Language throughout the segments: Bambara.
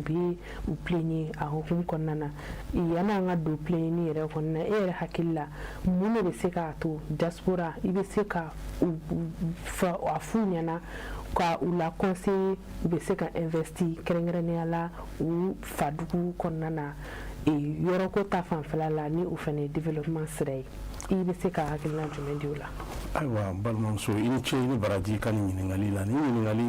bɛ u plaigner a hukumu kɔnɔna na. Yanni an ka don plaigner yɛrɛ kɔnɔna, e yɛrɛ hakili la, mun de bɛ se k'a to diaspora, i bɛ se ka a f'u ɲɛna ka u la conseiller, u bɛ se ka investir, kɛrɛnkɛrɛnnenya la u fadugu kɔnɔna na, yɔrɔko ta fanfɛla la, ni o fana ye développement sira ye? I bɛ se ka hakilina jumɛn di o la? Ayiwa, n balimamuso, i ni ce, i ni baraji ka nin ɲininkali la. Nin ɲininkali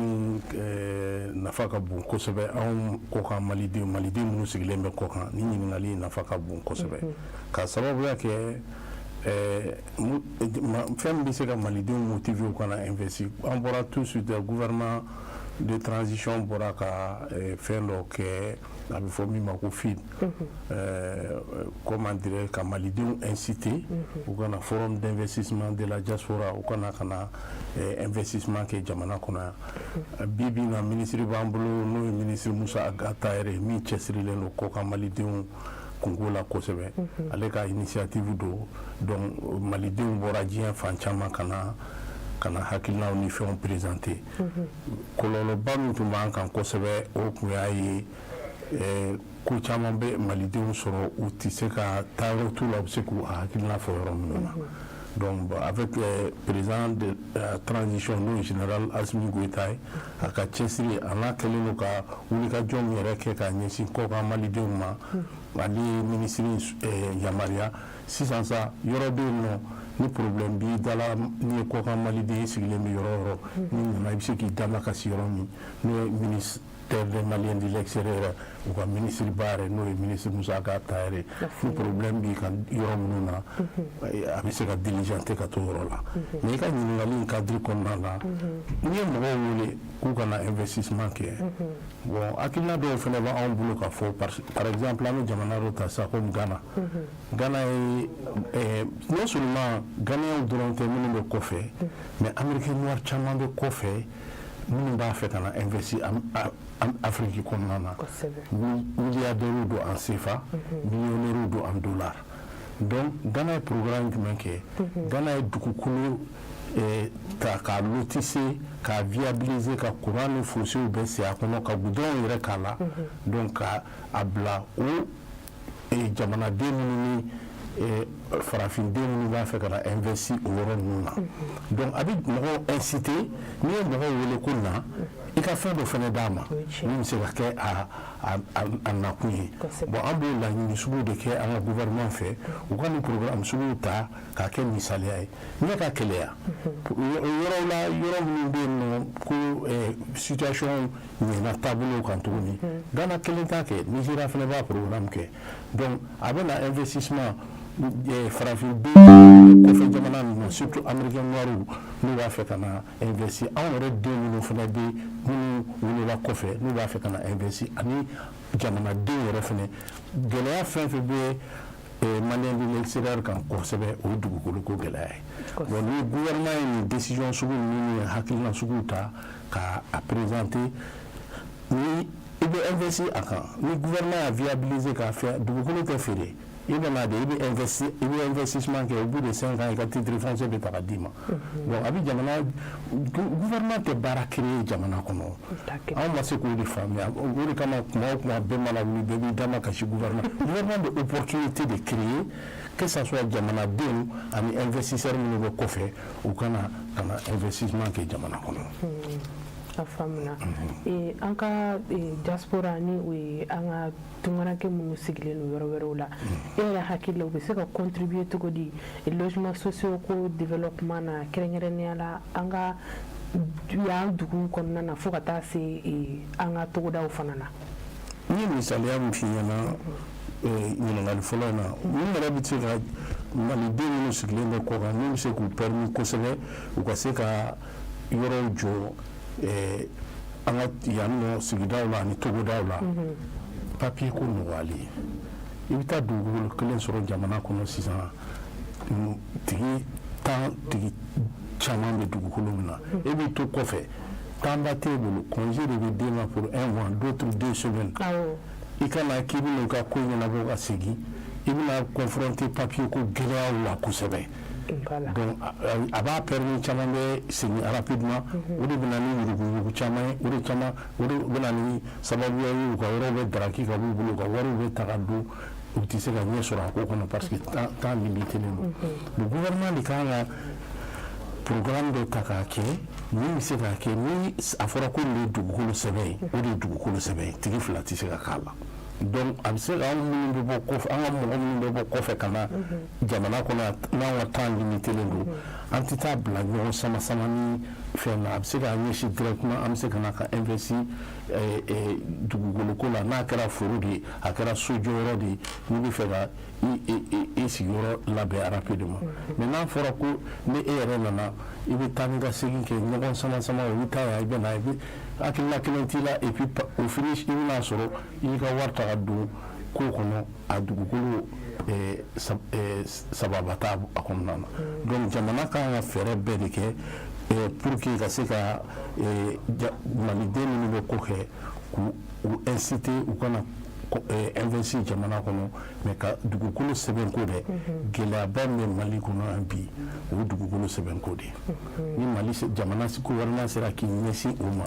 nafa ka bon kosɛbɛ. Anw kɔkan Malidenw, Maliden minnu sigilen bɛ kɔkan, nin ɲininkali nafa ka bon kosɛbɛ, ka sababuya kɛ fɛn min bɛ se ka Malidenw motiver u kana investir. An bɔra tout de suite, gouvernement de transition bɔra ka fɛn dɔ kɛ, a bɛ fɔ min ma ko FID, comment dirais, ka Malidenw inciter u kana Forum d'investissement de la diaspora, u kana ka na investissement kɛ jamana kɔnɔ yan. Bi bi in na, ministre b'an bolo, n'o ye ministre Musa Ag Attaher, min cɛsirilen don kɔkan Malidenw kunko la kosɛbɛ. Ale ka initiative don. Donc Malidenw bɔra diɲɛ fan caman ka na hakilinaw ni fɛnw présenter. Kɔlɔlɔba min tun b'an kan kosɛbɛ, o tun y'a ye ko caman bɛ Malidenw sɔrɔ, u tɛ se ka taa yɔrɔ t'u la, u bɛ se k'u hakilina fɔ yɔrɔ minnu na. Donc avec président de la transition, n'o ye général Assimi Goïta ye, a ka cɛsiri a n'a kɛlen don ka wulikajɔ min yɛrɛ kɛ ka ɲɛsin kɔkan Malidenw ma, ale ye minisiri yamaruya. Sisan sa, yɔrɔ bɛ yen nɔ, ni problème b'i da la, n'i ye kɔkan Maliden i sigilen bɛ yɔrɔ o yɔrɔ, n'i nana, i bɛ se k'i damakasi yɔrɔ min, n'o ye ministère des Maliens de l'extérieur, u ka ministre ba yɛrɛ, n'o ye ministre Musa Ag Attaher ye. Ni problème b'i kan yɔrɔ minnu na, a bɛ se ka diligenter ka t'o yɔrɔ la. Mais i ka ɲininkali in cadre kɔnɔna la, n'i ye mɔgɔw wele k'u ka na investissement kɛ, bon, hakilina dɔw fana b'anw bolo ka fɔ. Par exemple, an bɛ jamana dɔ ta sisan komi Ghana. Ghana ye, non seulement Ghanéens dɔrɔn tɛ minnu bɛ kɔfɛ, mais Américain noir caman bɛ kɔfɛ minnu b'a fɛ ka na investir Afrique kɔnɔna na. Milliardaires don en CFA, millionnaires don en dollars. Donc Ghana ye programme jumɛn kɛ? Ghana ye dugukolo ta k'a lotisser, k'a viabiliser, ka courant ni fossés bɛɛ sen a kɔnɔ, ka goudron yɛrɛ k'a la. Donc ka a bila o jamanaden minnu ni farafinden minnu b'a fɛ ka na investir o yɔrɔ ninnu na. Donc a bɛ mɔgɔw inciter. N'i ye mɔgɔw wele ko na, i ka fɛn dɔ fana d'a ma min bɛ se ka kɛ a nakun ye. Bon, an b'o laɲini sugu de kɛ an ka gouvernement fɛ, u ka nin programme suguw ta k'a kɛ misaliya ye ɲɛ ka kɛlɛya yɔrɔw la, yɔrɔ minnu bɛ yen nɔ ko situation ɲɛna taabolow kan tuguni. Ghana kelen t'a kɛ, Nigéria fana b'a programme kɛ. Donc a bɛ na investissement farafin kɔfɛ jamana ninnu, surtout Américain noir n'u b'a fɛ ka na investir, anw yɛrɛ den minnu fana bɛ, minnu wolola kɔfɛ, n'u b'a fɛ ka na investir, ani jamanadenw yɛrɛ fana. Gɛlɛya fɛn fɛn bɛ Malien de l'extérieur kan kosɛbɛ, o ye dugukolo ko gɛlɛya ye. Bon, ni gouvernement ye nin décision sugu ninnu ni hakilina suguw ta ka a présenter, ni i bɛ investir a kan, ni gouvernement y'a viabiliser k'a fɛ, dugukolo tɛ feere, i bɛ de i bɛ investir, i bɛ investissement kɛ, au bout de 5 ans, i ka titre foncier bɛ ta ka d'i ma. Donc a bɛ jamana, gouvernement tɛ baara créer jamana kɔnɔ. Anw ma se k'o de faamuya. O de kama, kuma o kuma bɛɛ mana wuli, bɛɛ b'i dama kasi gouvernement. Gouvernement bɛ opportunité de créer, que ça soit jamanadenw ani investisseurs minnu bɛ kɔfɛ, u kana ka na investissement kɛ jamana kɔnɔ. A faamuna. An ka diaspora, ni o ye an ka tunkaranke minnu sigilen don yɔrɔ wɛrɛw la, e yɛrɛ hakili la, u bɛ se ka contribuer cogo di logement sociaux ko développement na, kɛrɛnkɛrɛnnenya la an ka yan dugu kɔnɔna na, fo ka taa se an ka togodaw fana na? N ye misaliya min f'i ɲɛna ɲininkali fɔlɔ in na, min yɛrɛ bɛ se ka Maliden minnu sigilen bɛ kɔkan, min bɛ se k'u permis kosɛbɛ u ka se ka yɔrɔw jɔ an ka yan nɔ sigidaw la ani togodaw la, papier ko nɔgɔyali. I bɛ taa dugukolo kelen sɔrɔ jamana kɔnɔ sisan, tigi tan, tigi caman bɛ dugukolo min na, e b'i to kɔfɛ, temps t'e bolo, congé de bɛ d'e ma pour un mois, d'autres 2 semaines. I ka na k'i bɛna i ka ko ɲɛnabɔ ka segin, i bɛna confronter papier ko gɛlɛyaw la kosɛbɛ. Donc a b'a permis caman bɛ segin rapidement. O de bɛ na ni yuruguyurugu caman ye, o de caman, o de bɛ na ni sababuya ye u ka yɔrɔw bɛ daraki ka b'u bolo, u ka wariw bɛ ta ka don, u tɛ se ka ɲɛ sɔrɔ a ko kɔnɔ parce que temps limité don. Le gouvernement de kan ka programme dɔ ta k'a kɛ min bɛ se k'a kɛ, ni a fɔra ko nin ye dugukolo sɛbɛn ye, o de ye dugukolo sɛbɛn ye, tigi fila tɛ se ka k'a la. Donc a bɛ se ka anw minnu bɛ bɔ kɔfɛ, an ka mɔgɔ minnu bɛ bɔ kɔfɛ ka na jamana kɔnɔ, n'anw ka temps limité don, an tɛ taa bila ɲɔgɔn sama sama ni fɛn na. A bɛ se k'a ɲɛsin directement, an bɛ se ka na ka investir dugukolo ko la, n'a kɛra foro de ye, a kɛra sojɔyɔrɔ de ye, n'i bɛ fɛ ka i sigiyɔrɔ labɛn rapidement. Mais n'a fɔra ko ni e yɛrɛ nana, i bɛ taa ni ka segin kɛ, ɲɔgɔn sama sama, o bɛ taa yan, i bɛ na, i bɛ hakilina kelen t'i la, et puis au finish i bɛna sɔrɔ i y'i ka wari ta ka don ko kɔnɔ, a dugukolo sababa t'a a kɔnɔna na. Donc jamana kan ka fɛɛrɛ bɛɛ de kɛ pour que ka se ka maliden minnu bɛ ko kɛ, k'u inciter u kana investir jamana kɔnɔ, mais ka dugukolo sɛbɛnko dɛ. Gɛlɛyaba min bɛ Mali kɔnɔ yan bi, o ye dugukolo sɛbɛnko de ye. Ni Mali jamana gouvernement sera k'i ɲɛsin o ma,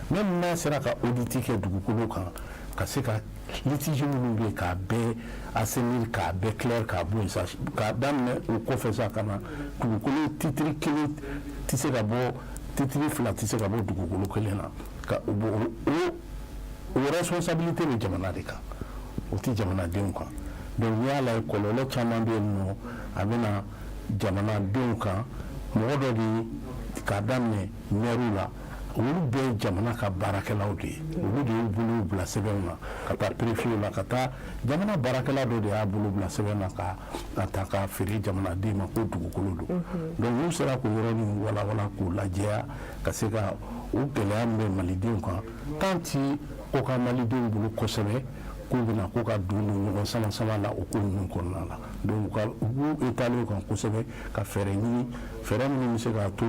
même n'a sera ka audit kɛ dugukolo kan, ka se ka litige minnu bɛ yen k'a bɛɛ assainir, k'a bɛɛ clair, k'a bɔ yen sa, k'a daminɛ o kɔfɛ sa, ka na dugukolo titre kelen tɛ se ka bɔ, titre fila tɛ se ka bɔ dugukolo kelen na, ka o responsabilité bɛ jamana de kan, o tɛ jamanadenw kan. Donc n'i y'a lajɛ, kɔlɔlɔ caman bɛ yen nɔ, a bɛ na jamanadenw kan. Mɔgɔ dɔ de ye k'a daminɛ maire la, olu bɛɛ ye jamana ka baarakɛlaw de ye, olu de y'u bolo bila sɛbɛnw na ka taa préfet la, ka taa jamana baarakɛla dɔ de y'a bolo bila sɛbɛn na ka a ta k'a feere jamanaden ma ko dugukolo don. Donc n'u sera k'o yɔrɔnin walawala k'o lajɛya, ka se ka o gɛlɛya min bɛ malidenw kan, temps ti kɔkan malidenw bolo kosɛbɛ k'u bɛna ko ka don ɲɔgɔn sama sama la o ko ninnu kɔnɔna la. Donc u b'u étaler o kan kosɛbɛ, ka fɛɛrɛ ɲini, fɛɛrɛ minnu bɛ se k'a to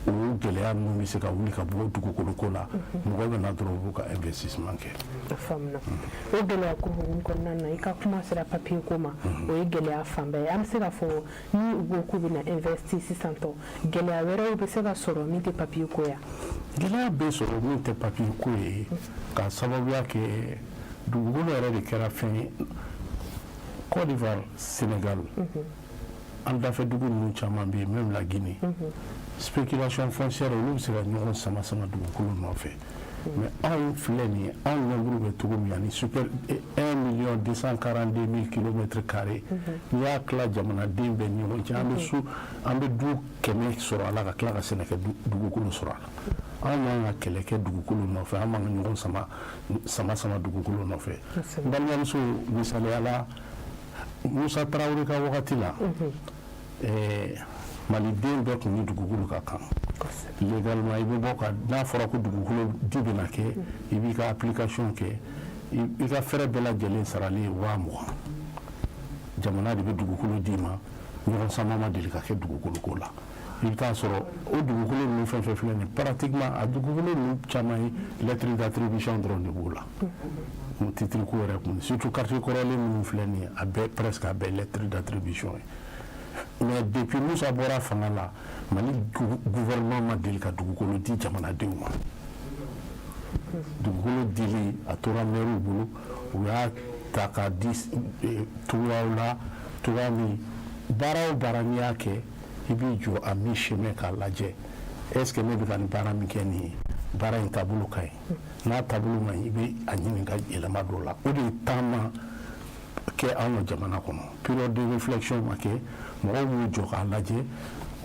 o gɛlɛya ninnu bɛ se ka wuli ka bɔ dugukolo ko la. Mɔgɔ bɛ na dɔrɔn, u b'u ka investissement kɛ. A faamuna. O gɛlɛya ko hukumu kɔnɔna na, i ka kuma sera papier ko ma, o ye gɛlɛya fanba ye. An bɛ se k'a fɔ ni u ko k'u bɛna investir sisan tɔ, gɛlɛya wɛrɛw bɛ se ka sɔrɔ min tɛ papier ko ya? Gɛlɛya bɛ sɔrɔ min tɛ papier ko ye, ka sababuya kɛ dugukolo yɛrɛ de kɛra fɛn ye. Côte d'Ivoire, Sénégal, an dafɛ dugu ninnu caman bɛ yen, même la Guinée, spéculation foncière, olu bɛ se ka ɲɔgɔn sama sama dugukolo nɔfɛ. Mais anw filɛ nin ye, anw nombre bɛ cogo min, ani super 1 242 000 kilomètres carrés, n'i y'a tila jamanaden bɛɛ ni ɲɔgɔn cɛ, an bɛ so, an bɛ du 100 sɔrɔ a la, ka tila ka sɛnɛkɛ dugukolo sɔrɔ a la. Anw man ka kɛlɛ kɛ dugukolo nɔfɛ, an man ka ɲɔgɔn sama sama sama dugukolo nɔfɛ. N balimamuso, misaliya la, Musa Tarawele ka wagati la, maliden bɛɛ tun ni dugukolo ka kan légalement. I bɛ bɔ ka n'a fɔra ko dugukolo di bɛna kɛ, i b'i ka application kɛ, i ka fɛrɛ bɛɛ lajɛlen saralen ye 20 000, jamana de bɛ dugukolo d'i ma. Ɲɔgɔn sama ma deli ka kɛ dugukolo ko la. I bɛ taa sɔrɔ o dugukolo ninnu fɛn fɛn filɛ nin, pratiquement a dugukolo ninnu caman ye lettre d'attribution dɔrɔn de b'o la, titre ko yɛrɛ kun. Surtout quartier kɔrɔlen minnu filɛ nin ye, a bɛɛ presque a bɛɛ lettre d'attribution ye. Mais depuis Musa bɔra fanga la, Mali gouvernement ma deli ka dugukolo di jamanadenw ma. Dugukolo dili, a tora maires bolo, u y'a ta k'a di cogoyaw la, cogoya min baara o baara n'i y'a kɛ, i b'i jɔ à mi-chemin k'a lajɛ: est ce que ne bɛ ka nin baara min kɛ nin ye, baara in taabolo ka ɲi? N'a taabolo ma ɲi, i bɛ a ɲini ka yɛlɛma don o la. O de ye taama kɛ anw ka jamana kɔnɔ, période de réflexion ma kɛ, mɔgɔw b'u jɔ k'a lajɛ.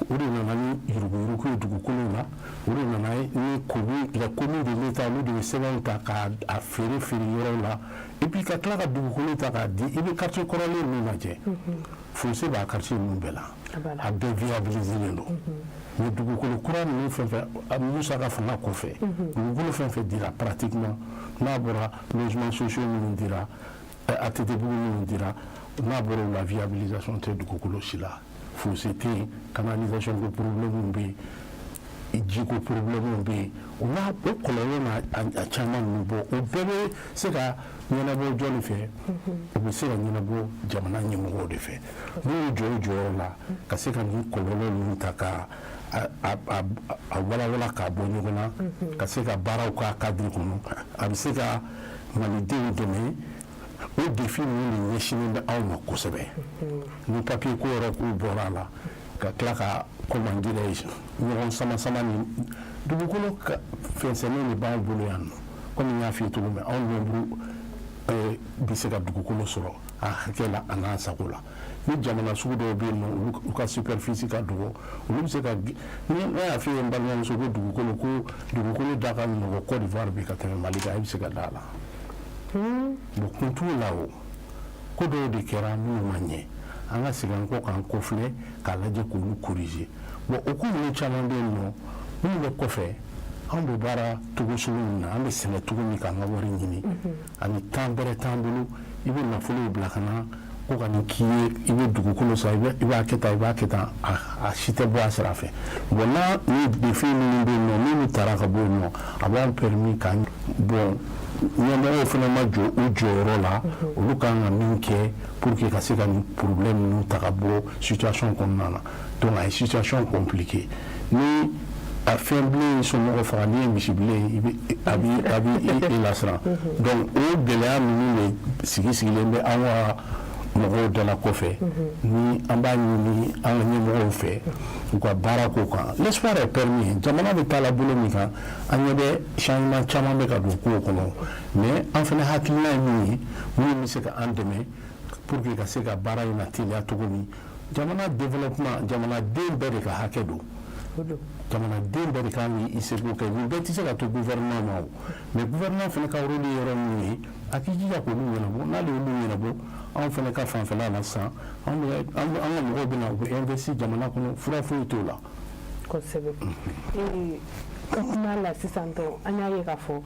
O de nana ni yuruguyurugu ye dugukolo la, o de nana ni commis, les commis de l'État, olu de bɛ sɛbɛnw ta k'a feere feere yɔrɔw la, et puis ka tila ka dugukolo ta k'a di. I bɛ quartier kɔrɔlen ninnu lajɛ, fossé b'a quartier ninnu bɛɛ la, a bɛɛ viabilisé don. Mais dugukolo kura ninnu fɛn fɛn, Musa ka fanga kɔfɛ, dugukolo fɛn fɛn dira, pratiquement n'a bɔra logements sociaux minnu dira, ATT bugu minnu dira, n'a bɔra o la, viabilisation tɛ dugukolo si la, fossé tɛ yen, canalisation ko problème bɛ yen. Jiko problème bɛ yen, o n'a o kɔlɔlɔ n'a a caman ninnu bɔ, o bɛɛ bɛ se ka ɲɛnabɔ jɔnni fɛ? O bɛ se ka ɲɛnabɔ jamana ɲɛmɔgɔw de fɛ, n'u y'u jɔ u jɔyɔrɔ la ka se ka nin kɔlɔlɔ ninnu ta ka a walawala k'a bɔ ɲɔgɔn na, ka se ka baaraw k'a cadre kɔnɔ, a bɛ se ka malidenw dɛmɛ. O défi ninnu de ɲɛsinnen bɛ anw ma kosɛbɛ. Ni papier ko yɛrɛ k'u bɔra a la, ka tila ka, comment dirais-je, ɲɔgɔn sama sama ni dugukolo fɛnsɛnnen de b'anw bolo yan nɔ. Komi n y'a f'i ye cogo min, anw nombre bɛ se ka dugukolo sɔrɔ a hakɛ la, a n'an sago la. Ni jamana sugu dɔw bɛ yen nɔ, olu ka superficie ka dɔgɔ, olu bɛ se ka, ni ne y'a f'i ye, n balimamuso, ko dugukolo da ka nɔgɔ Côte d'Ivoire bi ka tɛmɛ Mali kan, e bɛ se ka da a la? Bon, kun t'o la. O ko dɔw de kɛra minnu ma ɲɛ, an ka segin an kɔ k'an kɔfilɛ k'a lajɛ k'olu corriger. Bon, o ko ninnu caman bɛ yen nɔ minnu bɛ kɔfɛ. Anw bɛ baara cogo sugu min na, an bɛ sɛnɛ cogo min k'an ka wari ɲini, ani temps bɛrɛ t'an bolo. I bɛ nafolo bila ka na ko ka nin k'i ye, i bɛ dugukolo san, i b'a kɛ tan, i b'a kɛ tan, a si tɛ bɔ a sira fɛ. Bon, n'a ni défi minnu bɛ yen nɔ, n'olu taara ka bɔ yen nɔ, a b'an permis ka, bon, ɲɛmɔgɔw fana ma jɔ u jɔyɔrɔ la, olu kan ka min kɛ pour que ka se ka nin problème ninnu ta ka bɔ situation kɔnɔna na. Donc a ye situation compliquée. Ni a fɛn bilen ye somɔgɔ faga, n'i ye misi bilen, i bɛ a b'i i lasiran. Donc o gɛlɛya ninnu de sigi sigilen bɛ an ka mɔgɔw dala kɔfɛ. Ni an b'a ɲini an ka ɲɛmɔgɔw fɛ, u ka baara k'o kan. L'espoir est permis. Jamana bɛ taa la bolo min kan, an ɲɛ bɛ changement caman bɛ ka don kow kɔnɔ, mais an fana hakilina ye min ye, minnu bɛ se ka an dɛmɛ pour que ka se ka baara in na teliya cogo min. Jamana développement, jamanaden bɛɛ de ka hakɛ don, jamanaden bɛɛ de kan k'i seko kɛ. Nin bɛɛ tɛ se ka to gouvernement ma o, mais gouvernement fana ka rôle ye yɔrɔ min ye, a k'i jija k'olu ɲɛnabɔ. N'ale y'olu ɲɛnabɔ, anw fana ka fanfɛla la sisan, an ka mɔgɔw bɛ na, u bɛ investir jamana kɔnɔ, fura foyi t'o la. Kosɛbɛ. Ka kuma la sisan tɔ, an y'a ye k'a fɔ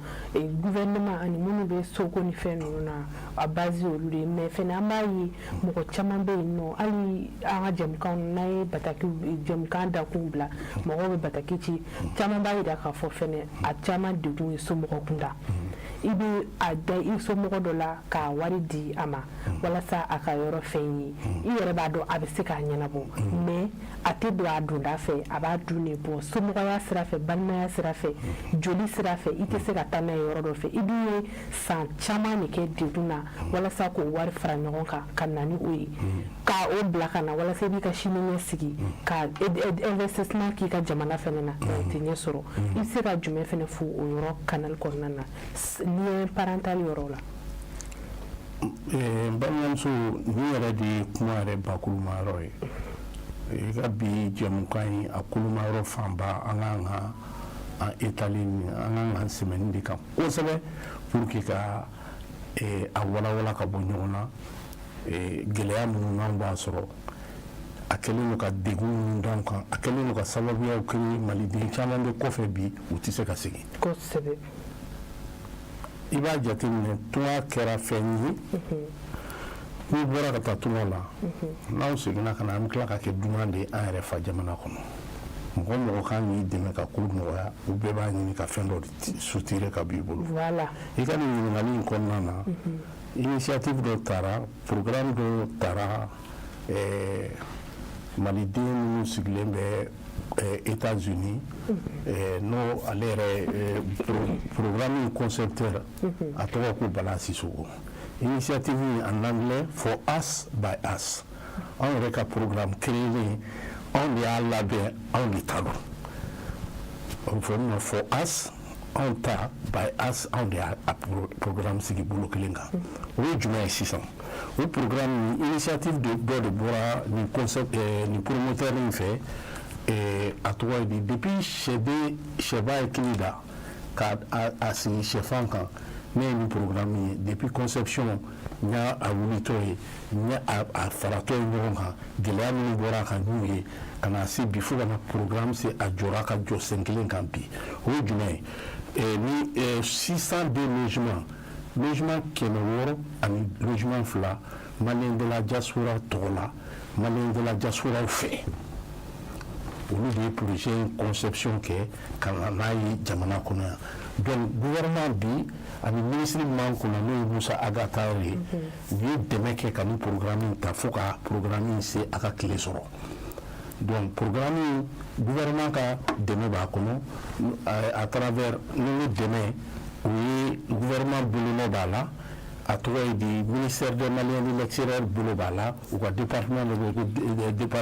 gouvernement ani minnu bɛ soko ni fɛn ninnu na, a base olu de ye. Mais fɛnɛ an b'a ye mɔgɔ caman bɛ yen nɔ, hali an ka jɛmukanw, n'an ye bataki jɛmukan dakun bila, mɔgɔw bɛ bataki ci. Caman b'a jira k'a fɔ fɛnɛ a caman degun ye somɔgɔ kunda. I bɛ a da i somɔgɔ dɔ la k'a wari di a ma walasa a ka yɔrɔ fɛn ye, i yɛrɛ b'a dɔn a bɛ se k'a ɲɛnabɔ, mais a tɛ don a donda fɛ, a b'a dun de bɔ somɔgɔya sira fɛ, balimaya sira fɛ, joli sira fɛ. I tɛ se ka taa n'a ye yɔrɔ dɔ fɛ. I dun ye san caman de kɛ degun na walasa k'o wari fara ɲɔgɔn kan ka na ni o ye, ka o bila ka na walasa i b'i ka sini ɲɛ sigi ka investissement k'i ka jamana fɛnɛ na, o tɛ ɲɛ sɔrɔ. I bɛ se ka jumɛn fɛnɛ fɔ o yɔrɔ canal kɔnɔna na, lien parental yɔrɔ la? N balimamuso, nin yɛrɛ de ye kuma yɛrɛ bakuruma yɔrɔ ye. I ka bi jɛmukan in, a kolomayɔrɔ fanba, an kan ka an étaler nin, an kan k'an sɛmɛ de kan kosɛbɛ pour que ka a walawala ka bɔ ɲɔgɔn na. Gɛlɛya minnu n'an b'a sɔrɔ, a kɛlen don ka degun minnu d'an kan, a kɛlen don ka sababuyaw créer, maliden caman bɛ kɔfɛ bi, u tɛ se ka segin. I b'a jateminɛ, tunga kɛra fɛn ye. N'i bɔra ka taa tunga la, n'aw seginna ka na, an bɛ tila ka kɛ dunan de ye an yɛrɛ fa jamana kɔnɔ. Mɔgɔ mɔgɔ kan k'i dɛmɛ ka ko nɔgɔya, u bɛɛ b'a ɲini ka fɛn dɔ soutirer ka b'i bolo. I ka nin ɲininkali in kɔnɔna na, initiative dɔ taara, programme dɔ taara, maliden minnu sigilen bɛ États-Unis, n'o ale yɛrɛ programme in concepteur, a tɔgɔ ko Bala Sisoko. Initiative in, en anglais, For Us by Us. Anw yɛrɛ ka programme créé, anw de y'a labɛn, anw de ta don. O bɛ fɔ min ma For Us, anw ta, by Us, anw de y'a programme sigi bolo kelen kan. O ye jumɛn ye sisan? O programme initiative dɔ de bɔra nin concept, nin promoteur in fɛ. A tɔgɔ ye di? Depuis sɛden sɛba ye kili da ka a sigi sɛfan kan, ne ye nin programme ye depuis conception, n y'a a wulitɔ ye, n y'a a faratɔ ye ɲɔgɔn kan, gɛlɛya minnu bɔra a kan, n y'u ye ka na se bi, fo ka na programme se a jɔra ka jɔ sen kelen kan bi. O ye jumɛn ye? Ni 602 logements, logement 600 ani logement 2, Malien de la diaspora tɔgɔ la, Malien de la diaspora fɛ. Olu de ye projet in conception kɛ ka na n'a ye jamana kɔnɔ yan. Donc gouvernement bi ani ministre min b'an kunna, n'o ye Moussa Ag Attaher ye, u ye dɛmɛ kɛ ka nin programme in ta fo ka programme in se a ka tile sɔrɔ. Donc programme in, gouvernement ka dɛmɛ b'a kɔnɔ à travers, ni ko dɛmɛ, o ye gouvernement bolonɔ b'a la, a tɔgɔ ye di, ministère des Maliens de l'extérieur bolo b'a la, u ka département dɔ bɛ yen ko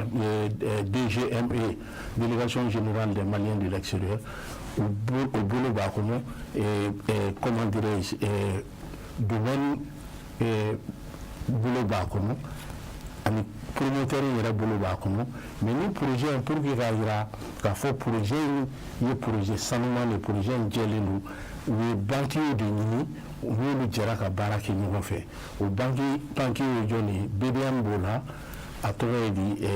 DGME, Délégation générale des Maliens de l'extérieur, o bolo b'a kɔnɔ, comment dirais-je, domaine bolo b'a kɔnɔ, ani promoteur yɛrɛ bolo b'a kɔnɔ. Mais ni projet in, pour que k'a jira k'a fɔ projet in ye projet sanuman de, projet in jɛlen don, u ye banquier de ɲini, u n'olu jɛra ka baara kɛ ɲɔgɔn fɛ. O banque ye jɔn ye? BDM b'o la, a tɔgɔ ye di,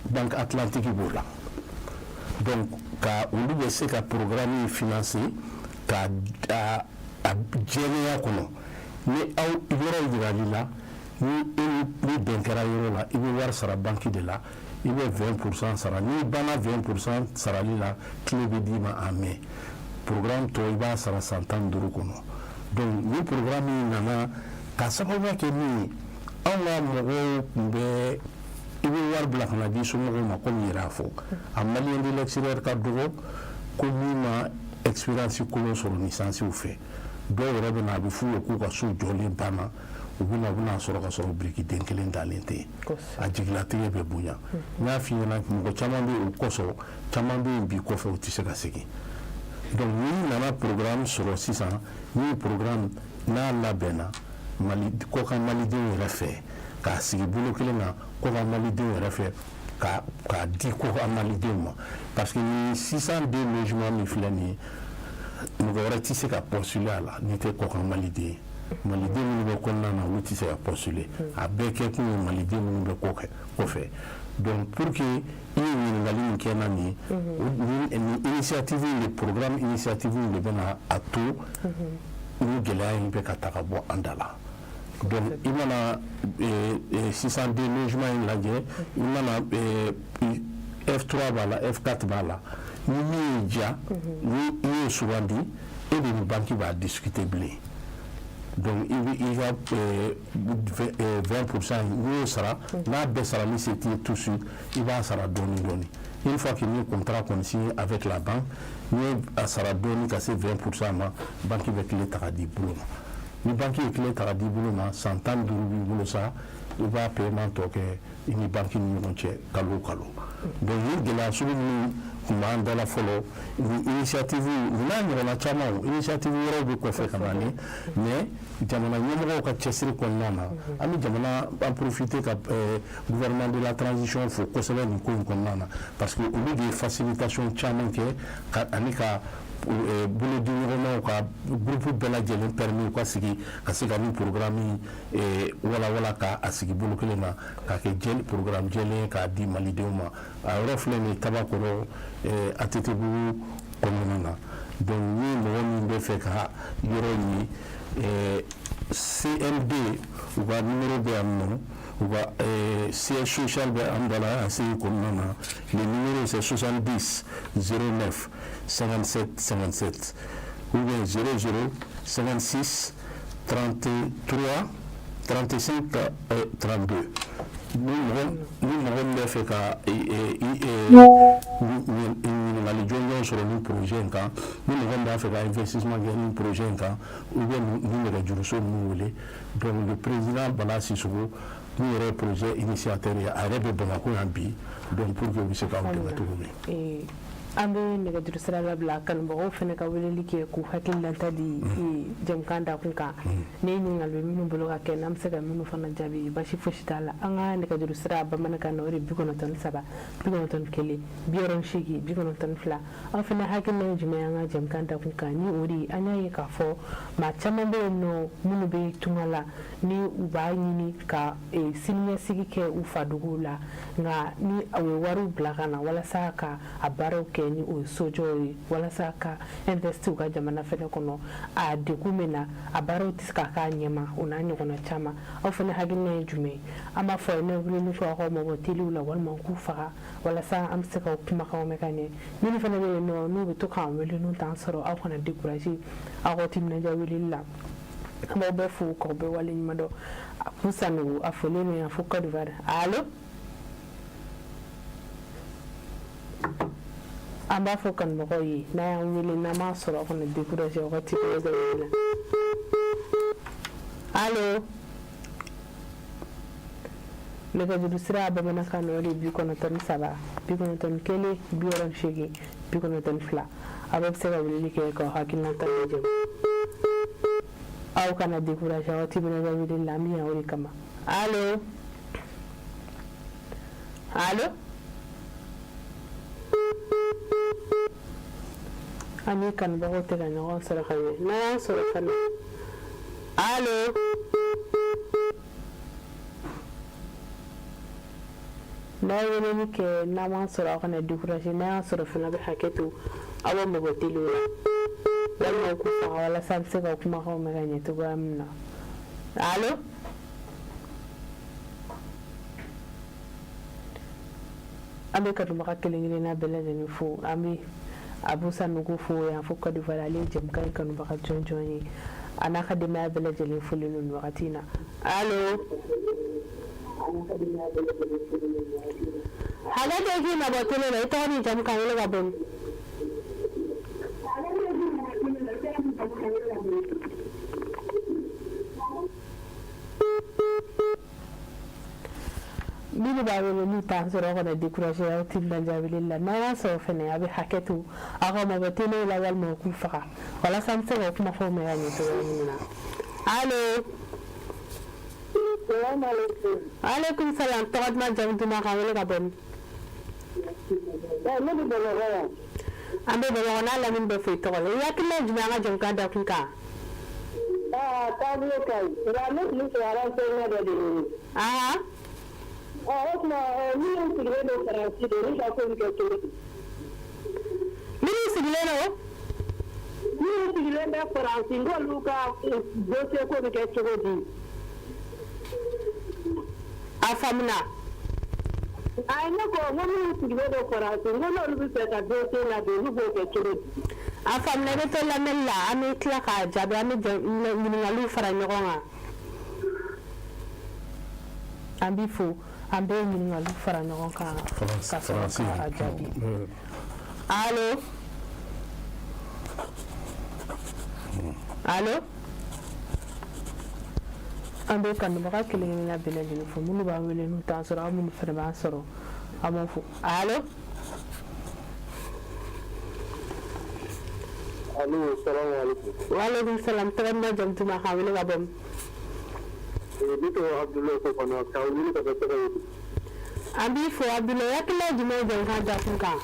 Banque Atlantique b'o la. Donc ka olu bɛ se ka programme in financer ka a jɛlenya kɔnɔ. Ni aw yɔrɔ yirali la, ni e ni bɛn kɛra yɔrɔ la, i bɛ wari sara banque de la, i bɛ 20% sara. N'i banna 20% sarali la, clé bɛ d'i ma en main. Programme tɔ, i b'a sara san 15 kɔnɔ. Donc ni programme in nana ka sababuya kɛ min ye, anw ka mɔgɔw tun bɛ, i bɛ wari bila ka na di somɔgɔw ma, komi i yɛrɛ y'a fɔ, a Malien de l'extérieur ka dɔgɔ ko min ma expérience kolon sɔrɔ licence fɛ. Dɔw yɛrɛ bɛ na, a bɛ f'u ye k'u ka so jɔlen banna, u bɛ na, u bɛna sɔrɔ ka sɔrɔ biriki den kelen dalen tɛ yen. A jigilatigɛ bɛ bonya. N y'a f'i ɲɛna, mɔgɔ caman bɛ yen o kɔsɔn, caman bɛ yen bi kɔfɛ, u tɛ se ka segin. Donc n'i nana programme sɔrɔ sisan, ni programme n'a labɛnna Mali kɔkan malidenw yɛrɛ fɛ, k'a sigi bolo kelen kan kɔkan malidenw yɛrɛ fɛ, k'a di kɔkan malidenw ma, parce que ni 602 logements min filɛ nin ye, mɔgɔ wɛrɛ tɛ se ka postuler a la n'i tɛ kɔkan maliden ye. Maliden minnu bɛ kɔnɔna na, olu tɛ se ka postuler. A bɛɛ kɛ kun ye maliden minnu bɛ kɔfɛ. Donc pour que i ye ɲininkali min kɛ na nin ye, nin initiative in de, programme initiative in de bɛna a to ni gɛlɛya in bɛ ka ta ka bɔ an da la. Donc i mana 602 logements in lajɛ, i mana F3 b'a la, F4 b'a la, ni min y'i diya, ni i y'o sugandi, e de ni banque b'a discuter bilen. Donc i bɛ i ka 20% n'i y'o sara, n'a bɛɛ sarali se t'i ye tout de suite, i b'a sara dɔɔni dɔɔni. Une fois que n'i ye contrat kɔni signé avec la banque, n'i ye a sara dɔɔni ka se 20% ma, banque bɛ clé ta ka di i bolo ma. Ni banque ye clé ta ka di i bolo ma, san 15 b'i bolo sa, i b'a paiement tɔ kɛ i ni banque ni ɲɔgɔn cɛ kalo o kalo. Donc ni gɛlɛya sugu minnu tun b'an da la fɔlɔ, ni initiative nin n'a ɲɔgɔnna caman, initiative wɛrɛw bɛ kɔfɛ ka na ni, mais jamana ɲɛmɔgɔw ka cɛsiri kɔnɔna na, an bɛ jamana an profiter ka gouvernement de la transition fo kosɛbɛ nin ko in kɔnɔna na, parce que olu de ye facilitation caman kɛ ka ani ka bolodi ɲɔgɔnmaw ka groupe bɛɛ lajɛlen permis u ka sigi ka se ka nin programme walawala, ka a sigi bolo kelen na, k'a kɛ programme jɛlen ye k'a di malidenw ma. A yɔrɔ filɛ nin ye Tabakɔrɔ ATT-bugu kɔnɔna na. Donc ni mɔgɔ min bɛ fɛ ka yɔrɔ ye, CMD u ka numéro bɛ yan nɔ, u ka siège social bɛ Hamdallaye ACI kɔnɔna na. Le numéro, c'est 70 09 57 57 ou bien 00 56 33 35 32. Ni mɔgɔ min bɛ fɛ ka ɲininkali jɔnjɔn sɔrɔ nin projet in kan, ni mɔgɔ min b'a fɛ ka investissement kɛ nin projet in kan, ou bien ni nɛgɛjuruso ninnu wele. Donc le président Bala Sisoko min yɛrɛ ye projet initiateur ye, a yɛrɛ bɛ Bamakɔ yan bi. Donc pour que u bɛ se k'aw dɛmɛ cogo min. An bɛ nɛgɛjuru sira labila, kanubagaw fana ka weleli kɛ k'u hakililata di jɛmukan dakun kan. Ni ɲininkali bɛ minnu bolo ka kɛ, n'an bɛ se ka minnu fana jaabi, basi fosi t'a la. An ka nɛgɛjuru sira bamanankan na, o de 93 91 68 92. Aw fana hakilina ye jumɛn ye an ka jɛmukan dakun kan? Ni o de ye, an y'a ye k'a fɔ maa caman bɛ yen nɔ minnu bɛ tunga la, ni u b'a ɲini ka siniɲɛsigi kɛ u faduguw la, nka ni u ye wariw bila ka na walasa ka a baaraw kɛ. kɛ ni o ye sojɔw ye walasa ka investi u ka jamana fɛnɛ kɔnɔ, a degun bɛ na, a baaraw tɛ se ka k'a ɲɛma, o n'a ɲɔgɔnna caman. Aw fɛnɛ hakilina ye jumɛn ye? An b'a fɔ a ye n'aw weleli kɛ, aw k'aw mabɔ telew la walima k'u faga walasa an bɛ se k'aw kumakanw mɛn ka ɲɛ. Minnu fana bɛ yen nɔ n'u bɛ to k'an wele n'u t'an sɔrɔ, aw kana décourager, aw k'aw timinandiya weleli la. An b'aw bɛɛ fo k'aw bɛɛ waleɲuman dɔn. Abu Sanogo a folen bɛ yan fo Côte d'Ivoire. Allo, an b'a fɔ kanubagaw ye, n'a y'an wele n'an m'a sɔrɔ, aw kana décourager wagati bɛɛ lajɛlen na. Allo, nɛgɛjuru sira bamanankan na, o de ye 93 91 68 92. Aw bɛɛ bɛ se ka weleli kɛ k'aw hakilinata lajɛ. Aw kana décourager, aw timinandiya weleli la, an bɛ yan o de kama. Allo, allo, an ni kanubagaw tɛ ka ɲɔgɔn sɔrɔ ka ɲɛ. N'an y'an sɔrɔ fana, allo, n'a ye weleli kɛ n'an m'an sɔrɔ, aw kana décourager. N'a y'an sɔrɔ fana, bɛ hakɛ to, aw bɛ mabɔ telew la walima k'u faga walasa a bɛ se ka kumakanw mɛn ka ɲɛ cogoya min na. Allo, an bɛ kanubaga kelen kelenna bɛɛ lajɛlen fo. An bɛ Abu Sanogo fo yan fo Côte d'Ivoire, ale ye jɛmukan in kanubaga jɔnjɔn ye, a n'a ka denbaya bɛɛ lajɛlen folen don nin wagati in na. Allo, hakɛ to, k'i mabɔ tele la. I tɔgɔ ni jamu, k'an wele ka bɔ min? Minnu b'a wele n'u t'an sɔrɔ, aw kana décourager, aw timinandiya weleli la. N'an y'a sɔrɔ fɛnɛ, a bɛ hakɛ to, aw ka mabɔ tele la walima k'u faga walasa an bɛ se ka kumakanw mɛn ka ɲɛ cogoya min na. Allo, aleykum salam. Tɔgɔ duman, jamu duman, k'an wele ka bɔ min? Ne bɛ Bamakɔ yan. An bɛ Bamakɔ n'a lamini bɛɛ fo i tɔgɔ la. I hakilina ye jumɛn an ka jɛmukan dakun kan? Aa, taabolo ka ɲi, nka ne tun bɛ fɛ ka renseignement dɔ de ɲini. Ɔ, o tuma minnu sigilen don Faransi de, olu ka ko bɛ kɛ cogo di? Minnu sigilen don? Minnu sigilen bɛ Faransi, n'olu ka dossier ko bɛ kɛ cogo di? A faamuna. Ayi, ne ko n ko minnu sigilen don Faransi, n ko n'olu bɛ fɛ ka dossier ladon, olu b'o kɛ cogo di? A faamuna, i bɛ to lamɛnni la, an bɛ tila k'a jaabi. An bɛ ɲininkaliw fara ɲɔgɔn kan. An b'i fo, an bɛ ɲininkaliw fara ɲɔgɔn kan ka sɔrɔ k'a jaabi. Allo, allo, an bɛ kanubaga kelen kelenna bɛɛ lajɛlen fo, minnu b'an wele n'u t'an sɔrɔ, aw minnu fana b'an sɔrɔ, an b'aw fo. Allo. Allo, salamu aleykum. Waaleykum salam. Tɔgɔ duman, jamu duman, k'an wele ka bɔ min? Ne tɔgɔ Abdoulaye Fofana, k'aw wele ka bɔ Sɛgɛ. An b'i fo Abdoulaye. Hakilina ye jumɛn ye jɛmukan dakun kan?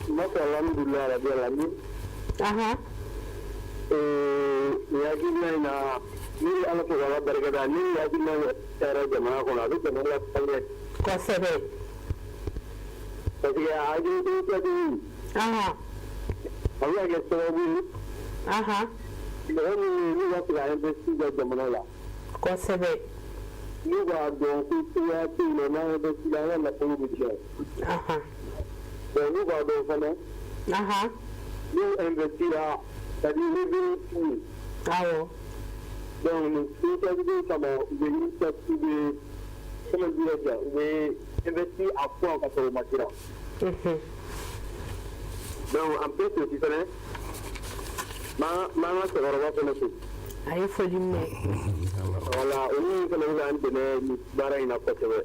N b'a fɔ alhamdulilayi rabi alamin. Nin hakilina in na, ne bɛ Ala fo k'Ala barika da. Ni nin hakilina in cayara jamana kɔnɔ, a bɛ jamana la ɲɛ. Parce que a hakilina a bɛ kɛ sababu ye mɔgɔ minnu n'u b'a fɛ ka investir u ka jamana la. N'u b'a dɔn ko cogoya tɛ yen nɔ, n'an investir an ka nafolo bɛ tiɲɛ. Bon, n'u b'a dɔn fana, n'u investira, c'est à dire revenu t'u ye. Donc nin initiative kama, u bɛ initiative, u bɛ, comment dirais-je, u bɛ investir à fond ka sɔrɔ u ma siran. Donc en plus aussi fana, n b'an ka cɛkɔrɔba fana fo. A ye foli minɛ. Voilà, olu fana bɛ k'an dɛmɛ nin baara in na kosɛbɛ.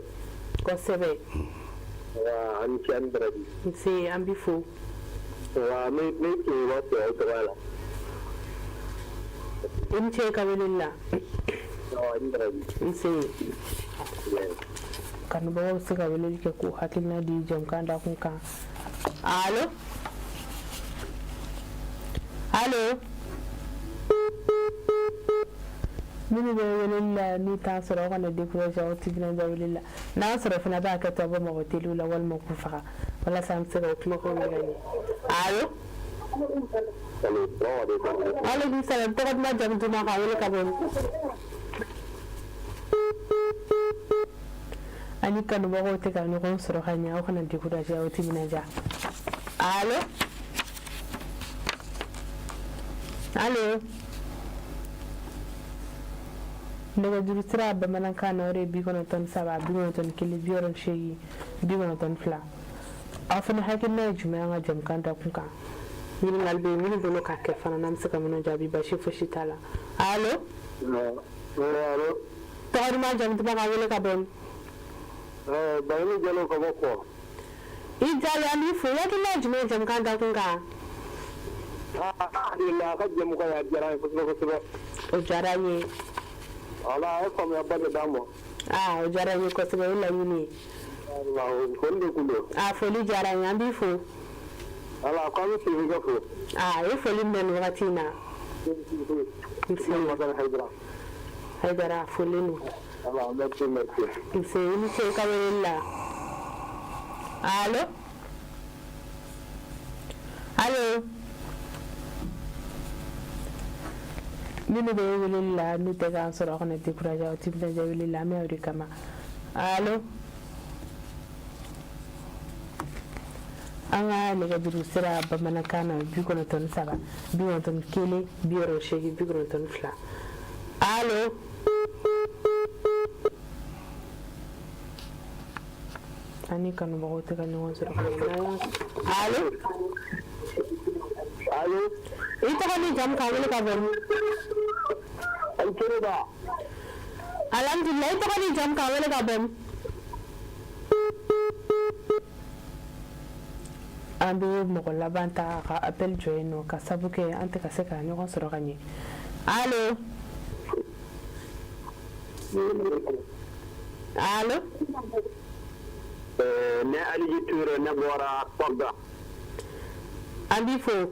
Wa ani ce, ani baraji. Nse, an b'i fo. Wa n bɛ tiɲɛ fɔ aw tɔgɔ la. I ni ce i ka weleli la. Awɔ, ani baraji. Nse. Kanubagaw bɛ se ka weleli kɛ k'u hakilina di jɛmukan dakun kan. Allo, allo, minnu bɛ weleli la n'u t'an sɔrɔ, aw kana décourager, aw timinandiya weleli la. N'an sɔrɔ fana, b'a kɛ to, a bɛ mɔgɔ teliw la walima k'u faga. Walasa an bɛ se ka o kumakanw mɛn ka ɲɛ. Allo? Aleykum salam. Tɔgɔ duman, jamu duman, k'an wele ka bɔ min? An ni kanubagaw tɛ ka ɲɔgɔn sɔrɔ ka ɲɛ, aw kana décourager, aw timinandiya. Allo? Allo? Nɛgɛjuru sira bamanankan na, o de ye 93 91 68 92. Aw fana hakilina ye jumɛn an ka jɛmukan dakun kan? Ɲininkali bɛ minnu bolo ka kɛ fana, n'an bɛ se ka minnu jaabi, basi fosi t'a la. Allo? Tɔgɔ duman, jamu duman, k'an wele ka bɔ min? Bayini Jalo ka bɔ Kɔ. I Jalo, an b'i fo. I hakilina ye jumɛn ye jɛmukan dakun kan? Alhamdulillah, a ka jɛmukan a diyara an ye kosɛbɛ kosɛbɛ. O diyara an ye. Wala, a ye faamuyaba de d'an ma. Aa, o diyara an ye kosɛbɛ, o ye laɲini ye. Foli de tun don. Aa, foli diyara an ye, an b'i fo. Wala, ko an bɛ Sirikɛ fo. Aa, i ye foli minɛ nin wagati in na. Nse Hayidara, a folen don. Wala, merci merci. Nse, i ni ce i ka weleli la. Allo? Allo? Minnu bɛ weleli la, n'u tɛ k'an sɔrɔ, aw kana décourager, aw timinandiya weleli la, an bɛ o de kama. Allo? An ka nɛgɛjuru sira bamanankan na, 93 91 68 92. Allo? An ni kanubagaw tɛ ka ɲɔgɔn sɔrɔ. Allo? Allo? I tɔgɔ ni jamu, k'an wele ka bɔ min? Ayi Kɛnɛba. Alhamdulillah, i tɔgɔ ni jamu, k'an wele ka bɔ min? An bɛ mɔgɔ laban ta ka appel jɔ yen nɔ, ka sabu kɛ an tɛ ka se ka ɲɔgɔn sɔrɔ ka ɲɛ. Allo? Allo? Ne Aliji Ture, ne bɔra Kolda. An b'i fo.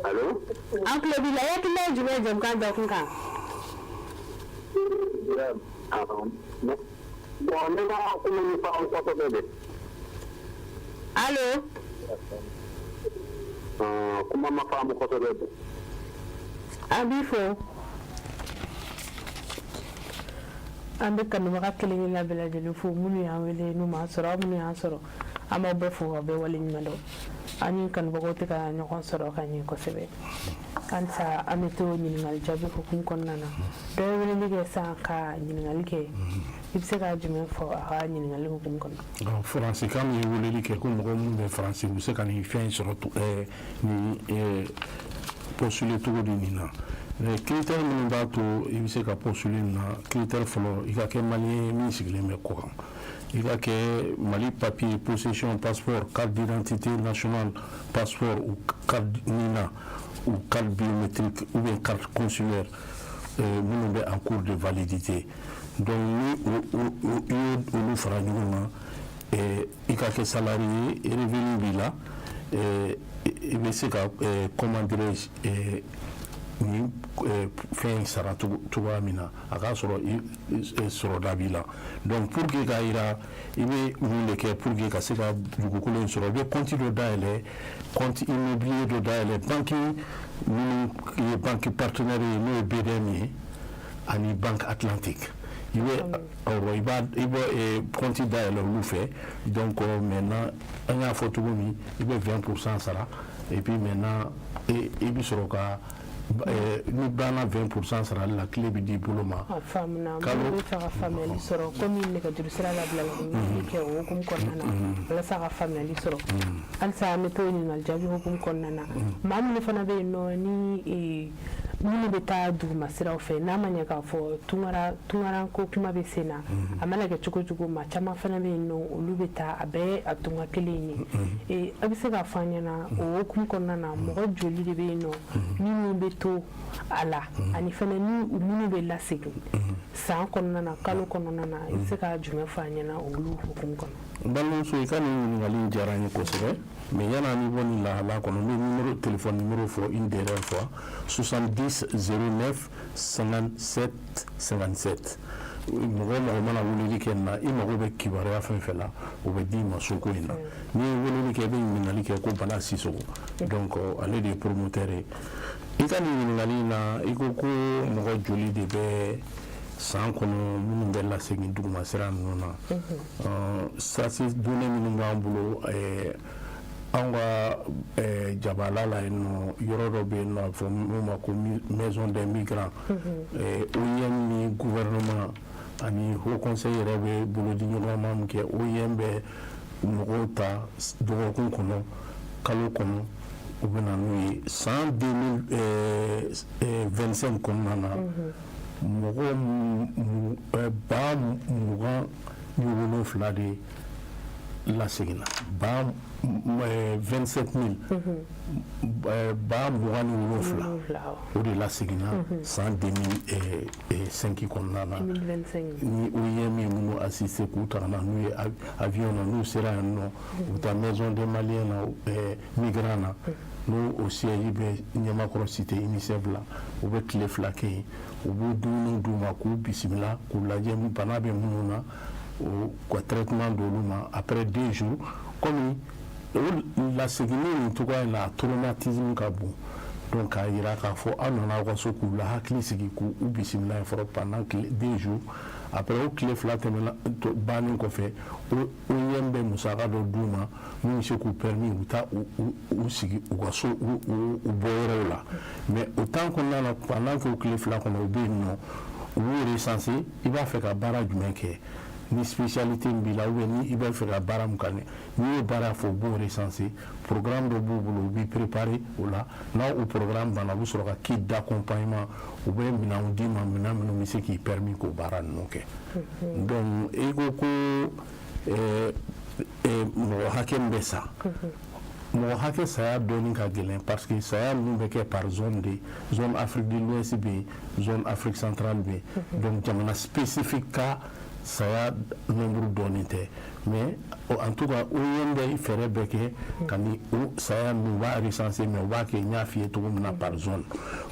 Allo? An tulo b'i la. I hakilina ye jumɛn ye jɛmukan dakun kan? Bon, ne ka kuma ni faamu kosɛbɛ de. Allo? Kuma ma faamu kosɛbɛ de. An b'i fo. An bɛ kanubaga kelen kelenna bɛɛ lajɛlen fo, minnu y'an wele n'u m'an sɔrɔ, aw minnu y'an sɔrɔ, an b'aw bɛɛ fo k'aw bɛɛ waleɲuman dɔn. An ni kanubagaw tɛ ka ɲɔgɔn sɔrɔ ka ɲɛ kosɛbɛ. Halisa an bɛ to ɲininkali jaabi hukumu kɔnɔna na. Dɔ ye weleli kɛ sisan ka ɲininkali kɛ, i bɛ se ka jumɛn fɔ a ka ɲininkali hukumu kɔnɔ? Faransikan min ye weleli kɛ ko mɔgɔ minnu bɛ Faransi, u bɛ se ka nin fɛn in sɔrɔ, nin postuler cogo di nin na? Critère minnu b'a to i bɛ se ka postuler nin na, critère fɔlɔ, i ka kɛ malien ye min sigilen bɛ kɔ kan, i ka kɛ Mali papier, possession, passeport, carte d'identité nationale, passeport ou carte NINA ou carte biométrique ou bien carte consulaire minnu bɛ en cours de validité. Donc ni i ye olu fara ɲɔgɔn kan, i ka kɛ salarié, revenu b'i la, i bɛ se ka, comment dirais-je, nin fɛn in sara cogoya min na, a k'a sɔrɔ sɔrɔda b'i la. Donc pour que k'a jira i bɛ mun de kɛ pour que ka se ka dugukolo in sɔrɔ, i bɛ compte dɔ dayɛlɛ, compte immobilier dɔ dayɛlɛ banque minnu ye banque partenaire ye, n'o ye BDM ye ani Banque Atlantique. I bɛ awɔ, i bɛ compte dayɛlɛ olu fɛ. Donc maintenant, an y'a fɔ cogo min, i bɛ 20 % sara et puis maintenant i bɛ sɔrɔ ka, ni banna 20 % sarali la, clé bɛ di bolo ma. A faamuna. Minnu bɛ fɛ ka faamuyali sɔrɔ, komi nɛgɛjuru sira labila la, weleli kɛ o hukumu kɔnɔna na walasa ka faamuyali sɔrɔ. Halisa an bɛ to ɲininkali jaabi hukumu kɔnɔna na. Maa minnu fana bɛ yen nɔ, ni minnu bɛ taa duguma siraw fɛ, n'a ma ɲɛ k'a fɔ tunkara tunkaranko kuma bɛ sen na, a mana kɛ cogo cogo, maa caman fana bɛ yen nɔ, olu bɛ taa, a bɛɛ a tunga kelen ye. A bɛ se k'a fɔ an ɲɛna, o hukumu kɔnɔna na, mɔgɔ joli de bɛ yen nɔ minnu bɛ to a la, ani fana ni minnu bɛ lasegin san kɔnɔna na, kalo kɔnɔna na? I bɛ se ka jumɛn fɔ an ɲɛna olu hukumu kɔnɔ? N balimamuso, i ka nin ɲininkali in diyara n ye kosɛbɛ. Mais yanni an bɔ nin lahala kɔnɔ, n bɛ numéro téléphone numéro fɔ une dernière fois: 70 09 57 57. Mɔgɔ o mɔgɔ mana weleli kɛ nin na, i mago bɛ kibaruya fɛn fɛn la, o bɛ d'i ma soko in na. N'i ye weleli kɛ, i bɛ ɲininkali kɛ ko Bala Sisoko. Donc ale de ye promoteur ye. I ka nin ɲininkali in na, i ko ko mɔgɔ joli de bɛ san kɔnɔ minnu bɛ lasegin duguma sira ninnu na? Sasi données minnu b'an bolo, anw ka jabala la yen nɔ, yɔrɔ dɔ bɛ yen nɔ, a bɛ fɔ min ma ko Maison des migrants. OIM ni gouvernement ani Haut Conseil yɛrɛ bɛ bolodi ɲɔgɔnma min kɛ, OIM bɛ mɔgɔw ta dɔgɔkun kɔnɔ, kalo kɔnɔ, u bɛ na n'u ye. San 2025 kɔnɔna na, mɔgɔ 27 000 de laseginna, 27 000, 27 000, o de laseginna san 2005 kɔnɔna na, ni OIM ye minnu assisté k'u ta ka na n'u ye avion na. N'u sera yen nɔ, u bɛ taa Maison des Maliens na, migrants na, n'o o siège bɛ Ɲamakɔrɔ, cité UNICEF la. U bɛ tile 2 kɛ yen, u b'u dumuni d'u ma, k'u bisimila, k'u lajɛ bana bɛ minnu na, u ka traitement d'olu ma. Après 2 jours, komi o laseginni nin cogoya in na, a traumatisme ka bon, donc k'a yira k'a fɔ aw nana aw ka so, k'u la hakili sigi, k'u bisimila yen fɔlɔ pendant 2 jours. Après o tile 2 tɛmɛna bannen kɔfɛ, OIM bɛ musaka dɔ d'u ma min bɛ se k'u permis u taa u sigi u ka so, u bɔ yɔrɔw la. Mais o temps kɔnɔna na, pendant que o tile 2 kɔnɔ u bɛ yen nɔ, u b'u recenser: i b'a fɛ ka baara jumɛn kɛ, ni spécialité min b'i la, ou bien ni i b'a fɛ ka baara mun kan. N'i y'o baara fɔ, u b'o recenser. Programme dɔ b'u bolo, u b'i préparer o la. N'a o programme banna, u bɛ sɔrɔ ka kit d'accompagnement, u bɛ minɛnw d'i ma, minɛn minnu bɛ se k'i permis k'o baara ninnu kɛ. Donc i ko ko mɔgɔ hakɛ min bɛ sa, mɔgɔ hakɛ saya dɔɔni ka gɛlɛn, parce que saya ninnu bɛ kɛ par zone de, zone Afrique de l'Ouest bɛ yen, zone Afrique centrale bɛ yen. Donc jamana spécifique ka saya nombre dɔɔni tɛ. Mais en tout cas, OIM bɛ fɛɛrɛ bɛɛ kɛ ka ni o saya ninnu, u b'a recenser, mais u b'a kɛ, n y'a f'i ye cogo min na, par zone.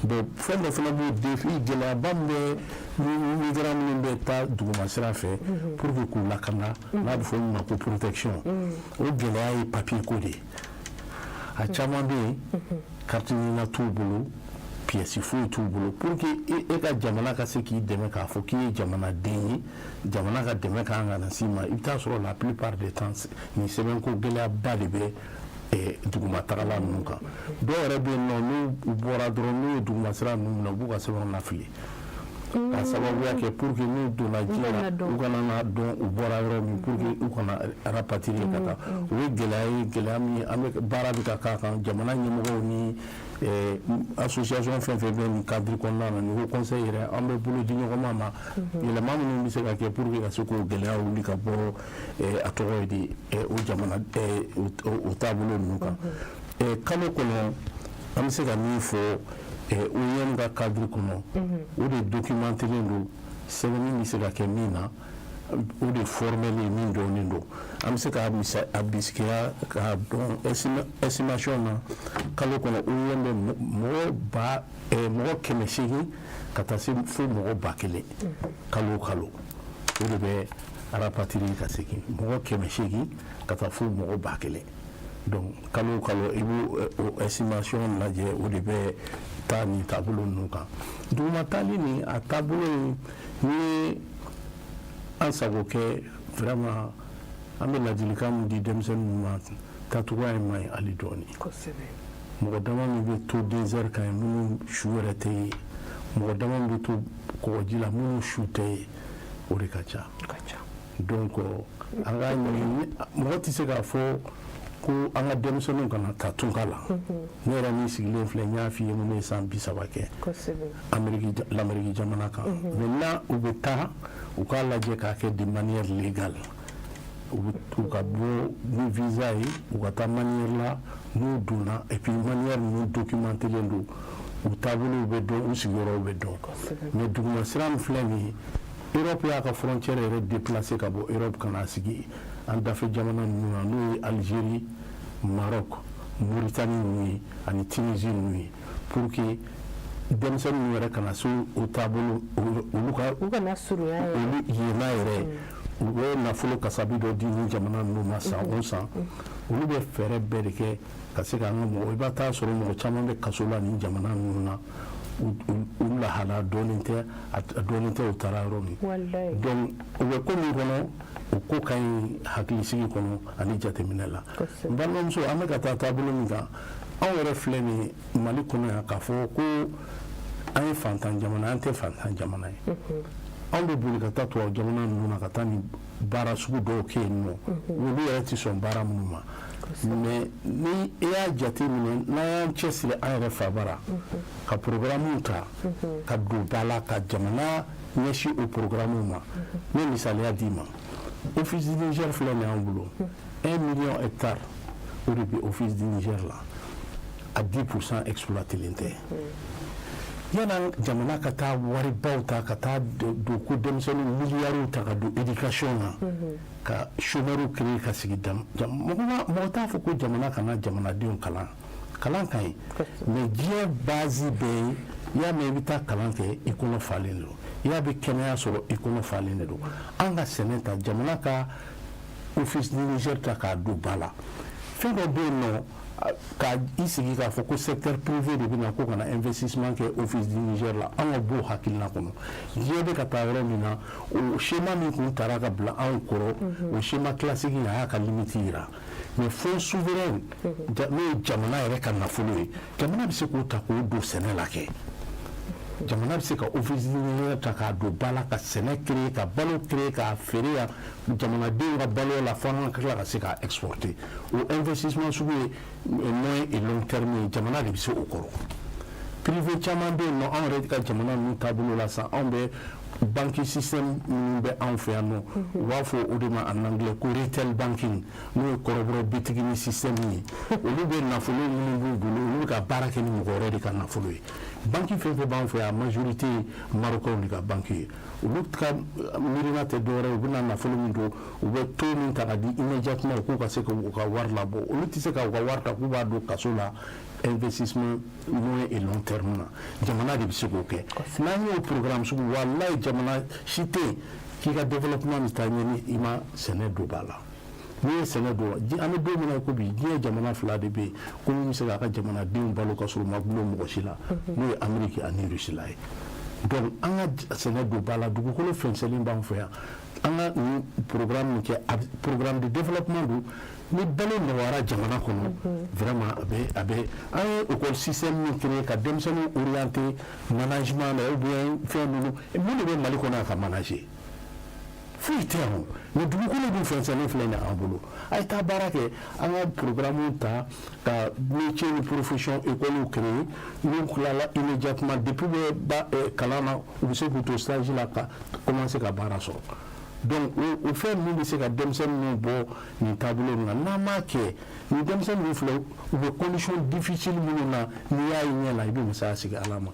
Bon, fɛn dɔ fana b'o défi, gɛlɛyaba min bɛ migrant minnu bɛ taa duguma sira fɛ, pour que k'u lakana, n'a bɛ fɔ min ma ko protection, o gɛlɛya ye papier ko de ye. A caman bɛ yen, carte NINA t'u bolo, pièce foyi t'u bolo. Pour que e ka jamana ka se k'i dɛmɛ k'a fɔ k'i ye jamanaden ye, jamana ka dɛmɛ kan ka na s'i ma, i bɛ taa sɔrɔ la plupart des temps, nin sɛbɛnko gɛlɛyaba de bɛ duguma tagala ninnu kan. Dɔw yɛrɛ bɛ yen nɔ, n'u bɔra dɔrɔn, n'u ye duguma sira ninnu minɛ, u b'u ka sɛbɛnw lafili ka sababuya kɛ pour que n'u donna ji la, u kana na dɔn u bɔra yɔrɔ min, pour que u kana rapatrier ka taa. O ye gɛlɛya ye, gɛlɛya min an bɛ baara bɛ ka k'a kan. Jamana ɲɛmɔgɔw ni association fɛn fɛn bɛ nin cadre kɔnɔna na, ni Haut Conseil yɛrɛ, an bɛ bolo di ɲɔgɔn ma yɛlɛma minnu bɛ se ka kɛ pour que ka se k'o gɛlɛya wuli ka bɔ, a tɔgɔ ye di, o jamana o taabolo ninnu kan. Kalo kɔnɔ, an bɛ se ka min fɔ OIM ka cadre kɔnɔ, o de documentélen don, sɛbɛnni bɛ se ka kɛ min na, o de formel ye, min dɔnnen don. An bɛ se k'a a bisikiya k'a dɔn estimation na, kalo kɔnɔ, OIM bɛ mɔgɔ 800 ka taa se fo mɔgɔ 1000 kalo o kalo, o de bɛ rapatrier ka segin, mɔgɔ 800 ka taa fo mɔgɔ 1000. Donc kalo o kalo, i b'o o estimation lajɛ, o de bɛ taa nin taabolo ninnu kan. Duguma taali nin, a taabolo in, ni ye an sago kɛ, vraiment, an bɛ ladilikan min di denmisɛnninw ma, taacogoya in man ɲi hali dɔɔni. Mɔgɔ dama min bɛ to désert kan yen, minnu su yɛrɛ tɛ yen, mɔgɔ dama min bɛ to kɔgɔji la, minnu su tɛ yen, o de ka ca. Donc an k'a ɲini, mɔgɔ tɛ se k'a fɔ ko an ka denmisɛnninw kana taa tunga la. Ne yɛrɛ min sigilen filɛ, n y'a f'i ye, ne ye san 30 kɛ Amérique, l'Amérique jamana kan. Maintenant, u bɛ taa, u k'a lajɛ k'a kɛ de manière légale, u ka bɔ ni visa ye, u ka taa manière la n'u donna, et puis manière ninnu documentélen don, u taabolow bɛ dɔn, u sigiyɔrɔw bɛ dɔn. Mais duguma sira min filɛ nin ye, Europe y'a ka frontière yɛrɛ déplacé ka bɔ Europe ka n'a sigi an dafɛ jamana ninnu na, n'o ye Algérie, Maroc, Mauritanie ninnu ye ani Tunisie ninnu ye, pour que Denmisɛnninw yɛrɛ kana se o taabolo, olu ka U kana surunya yɛrɛ. Olu yenna yɛrɛ, u bɛ nafolo kasabi dɔ di ni jamana ninnu ma san o san. Olu bɛ fɛɛrɛ bɛɛ de kɛ ka se k'an ka mɔgɔ, i b'a taa sɔrɔ mɔgɔ caman bɛ kaso la nin jamana ninnu na, u lahala dɔɔnin tɛ, a dɔɔnin tɛ u taara yɔrɔ min. Donc u bɛ ko min kɔnɔ, o ko ka ɲi hakilisigi kɔnɔ ani jateminɛ la. N balimamuso, an bɛ ka taa taabolo min kan, anw yɛrɛ filɛ nin ye Mali kɔnɔ yan, k'a fɔ ko an ye fantan jamana, an tɛ fantan jamana ye. Anw bɛ boli ka taa tubabu jamana ninnu na ka taa nin baara sugu dɔw kɛ yen nɔ, olu yɛrɛ tɛ sɔn baara minnu ma. Mais ni e y'a jate minɛ, n'an y'an cɛsiri an yɛrɛ fabara ka programme ta ka don ba la, ka jamana ɲɛsin o programme ma. Ne misaliya d'i ma, Office du Niger filɛ nin y'an bolo, 1 million hectare o de bɛ Office du Niger la, a 10% exploité len tɛ. Yanni jamana ka taa waribaw ta ka taa don ko denmisɛnninw miliyariw ta ka don éducation na, ka chômeurs créer ka sigi, mɔgɔ t'a fɔ ko jamana kana jamanadenw kalan. Kalan ka ɲi, mais diɲɛ base bɛɛ ye, i y'a mɛn i bɛ taa kalan kɛ, i kɔnɔ falen don. I y'a bɛ kɛnɛya sɔrɔ, i kɔnɔ falen de don. An ka sɛnɛ ta, jamana ka Office du Niger ta k'a don ba la. Fɛn dɔ bɛ yen nɔ, ka i sigi k'a fɔ ko secteur privé de bɛna ko ka na investissement kɛ Office du Niger la, an ka b'o hakilina kɔnɔ. Diɲɛ bɛ ka taa yɔrɔ min na, o schéma min kun taara ka bila anw kɔrɔ, o schéma classique in, a y'a ka limite yira. Mais fonds souverain, n'o ye jamana yɛrɛ ka nafolo ye, jamana bɛ se k'o ta k'o don sɛnɛ la kɛ. Jamana bɛ se ka Office du Niger ta k'a don ba la, ka sɛnɛ créer, ka balo créer, k'a feere yan, jamanadenw ka balo la, fo an ka tila ka se k'a exporter. O investissement sugu ye moyen et long terme ye, jamana de bɛ se o kɔrɔ. Privé caman bɛ yen nɔ, anw yɛrɛ ka jamana ninnu taabolo la sisan, anw bɛ banque système minnu bɛ anw fɛ yan nɔ, u b'a fɔ o de ma en anglais ko retail banking, n'o ye kɔrɔbɔrɔ bitigi ni système ye. Olu bɛ nafolo minnu b'u bolo, olu bɛ ka baara kɛ ni mɔgɔ wɛrɛ de ka nafolo ye. Banque fɛn fɛn b'an fɛ yan, a majorité ye Marocains de ka banque ye. Olu ka miirina tɛ dɔwɛrɛ ye, u bɛna nafolo min don, u bɛ taux min ta ka di immédiatement, k'u ka se k'u ka wari labɔ. Olu tɛ se ka u ka wari ta k'u b'a don kaso la. Investissement moyen et long terme na, jamana de bɛ se k'o kɛ. N'an y'o programme sugu, walayi, jamana si tɛ yen k'i ka développement bɛ taa ɲɛ ni i ma sɛnɛ don ba la. N'i ye sɛnɛ don, an bɛ don min na i ko bi, diɲɛ jamana fila de bɛ yen ko min bɛ se k'a ka jamanadenw balo ka sɔrɔ u ma gulon mɔgɔ si la, n'o ye Amérique ani Russie la ye. Donc an ka sɛnɛ don ba la. Dugukolo fɛnsɛnlen b'an fɛ yan. An ka nin programme min kɛ, programme de développement don. Ni balo nɔgɔyara jamana kɔnɔ, vraiment, a bɛ an ye école système min créé ka denmisɛnninw orienter management na ou bien fɛn ninnu, mun de bɛ Mali kɔnɔ yan ka manager? Foyi tɛ yan o. Mais dugukolo dun fɛnsɛnlen filɛ nin an bolo, a ye taa baara kɛ. An ka programme ta ka métier ni profession école créer. N'u tilala, immédiatement, depuis bɛ ba kalan na, u bɛ se k'u to stage la ka commencer ka baara sɔrɔ. Donc o fɛn ninnu bɛ se ka denmisɛnnin ninnu bɔ nin taabolo in na. N'an m'a kɛ, nin denmisɛnnin ninnu filɛ, u bɛ condition difficile minnu na, n'i y'a ye ɲɛ la, i bɛ masaya sigi Ala ma.